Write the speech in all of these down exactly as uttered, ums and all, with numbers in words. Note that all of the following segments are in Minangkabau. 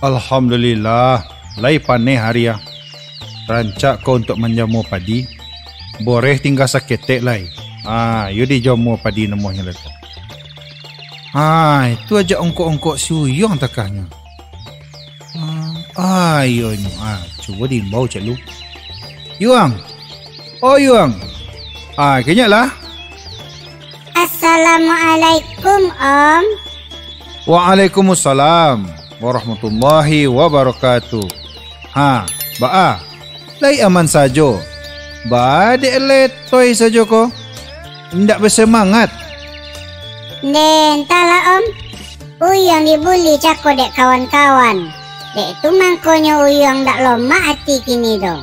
Alhamdulillah, lai paneh ari ah. Rancak ko untuak manjamua padi. Boreh tingga saketek lai. Ah, iyo dijamua padi namonyo lai ko. Ah, itu aja ongkok-ongkok si Uyuang takahnyo. Ah, ah, iyo nyo. Ah, cubo diimbau cek lu. Yuang. Oh, Yuang. Ah, kenyaklah. Assalamualaikum, Om. Waalaikumsalam warahmatullahi wabarakatuh. Ha, baa? Lai aman sajo? Baa dek letoi sajo ko? Indak basemangat? Ndeh, antahlah, Om. Uyuang dibuli cako dek kawan-kawan. Dek tu mangkonyo Uyuang ndak lomak ati kini tu.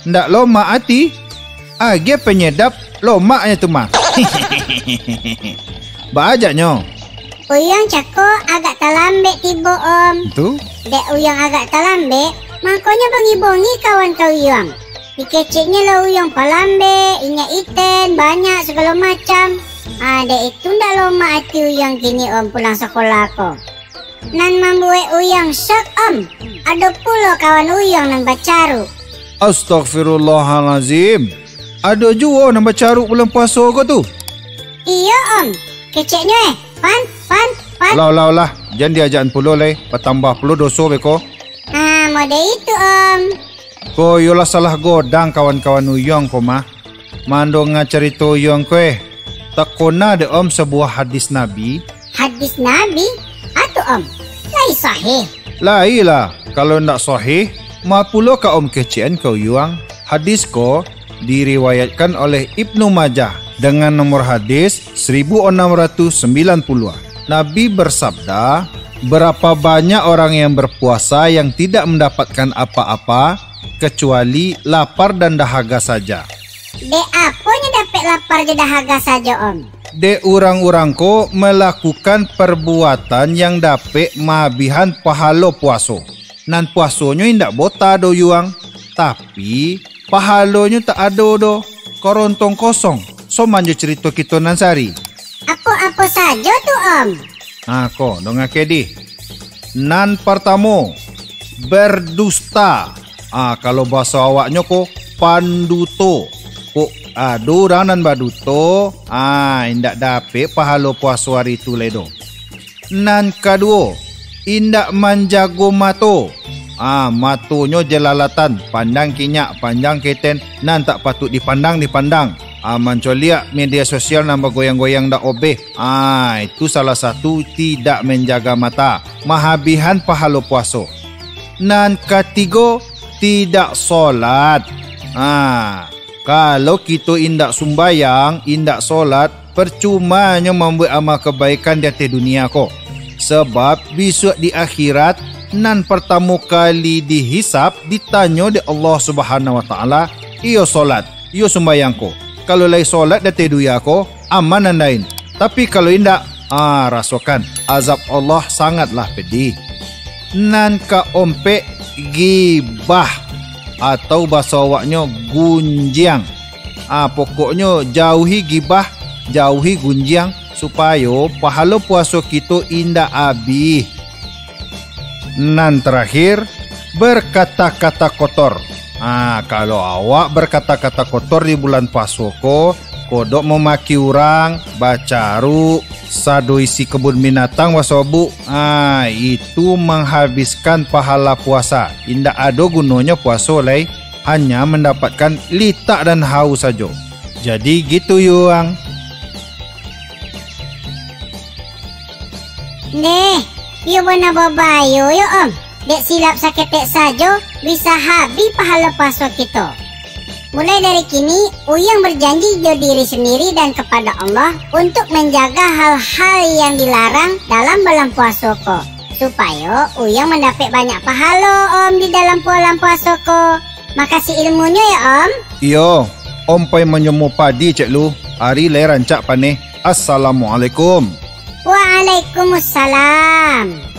Ndak lomak ati? Agiah panyadap lomaknyo tu mah. Baa jaknyo? Uyuang cako agak talambek tibo, Om. Tu? Dek Uyuang agak talambek, mangkonyo bongi-bongi kawan ka Uyuang. Dikeceknyo lah Uyuang palambek, inyak iten, banyak sagalo macam. Ah, dek itu ndak lomak ati Uyuang kini, Om, pulang sakolah ko. Nan mambuek Uyuang syok, Om, ado pulo kawan Uyuang nan bacaruk. Astagfirullahalazim. Ado juo nan bacaruk bulan puaso ko tu? Iyo, Om. Keceknyo, eh, pan, pan, pan. Alah, alah, alah. Jan diajakan pulo lai, batambah pulo doso beko. Ah, mode itu, Om. Ko iyolah salah godang kawan-kawan Uyuang ko mah. Mandonga carito Uyuang ko, eh. Takona dek Om sabuah hadis Nabi. Hadis Nabi? Atu, Om, lai sahih? Lai lah, kalau ndak sahih, ma pulo ka Om kecekan ka Uyuang. Hadis ko diriwayatkan oleh Ibnu Majah dengan nomor hadis seribu enam ratus sembilan puluh. Nabi bersabda, "Berapa banyak orang yang berpuasa yang tidak mendapatkan apa-apa, kecuali lapar dan dahaga saja." Dek apo nyo dapek lapar jo dahaga sajo, Om? Dek urang-urang ko malakukan parbuatan yang dapek maabihan pahalo puaso. Nan puasonyo indak bota doh, Yuang, tapi pahalonyo tak ado doh, korontong kosong, soman jo carito kito nan sari. Apo-apo sajo tu, Om? Ha, ko, dongakan dih. Nan partamo, berdusta. Ah, kalau bahaso awaknyo ko, panduto. Kok ado urang nan baduto, ah, indak dapek pahalo puaso ari tu lai doh. Nan kaduo, indak manjago mato. Ah, matonyo jalalatan, pandang kinyak, pandang keten, nan tak patuik dipandang, dipandang. Ah, mancoliak media sosial nan bagoyang-goyang dak obeh. Ah, itu salah satu tidak menjaga mata, mahabihan pahalo puaso. Nan katigo, tidak solat. Ah, kalau kito indak sumbayang, indak solat, parcumanyo mambuek amal kebaikan di ateh dunia ko. Sabab bisuak di akhirat, nan partamo kali dihisab, ditanyo dek Allah Subhanahu wa Taala, iyo solat, iyo sumbayang ko. Kalau lai solat di ateh dunia ko, aman andain. Tapi kalau indak, ah, rasokan, azab Allah sangatlah pedih. Nan kaompek, gibah, atau bahaso awaknyo gunjiang. Ah, pokoknyo jauhi gibah, jauhi gunjiang, supayo pahalo puaso kito indak abih. Nan tarakhir, berkata-kata kotor. Ah, kalau awak berkata-kata kotor di bulan puaso ko, kodok mamaki urang, bacaruk, sado isi kebun binatang basobok, ah, itu menghabiskan pahala puasa. Indak ado gunonyo puaso lai, hanya mendapatkan litak dan haus sajo. Jadi gitu, Yuang. Ndeh, iyo bana babayo yo, Om. Dek silap saketek sajo, bisa habih pahalo puaso kito. Mulai dari kini, Uyang berjanji jo diri sendiri dan kepada Allah untuk menjaga hal-hal yang dilarang dalam bulan puaso ko, supayo Uyang mandapek banyak pahalo, Om, di dalam bulan puaso ko. Makasih ilmunyo ya, Om. Iyo, Om pai manjamua padi, cek lu. Ari lai rancak paneh. Assalamualaikum. Waalaikumsalam.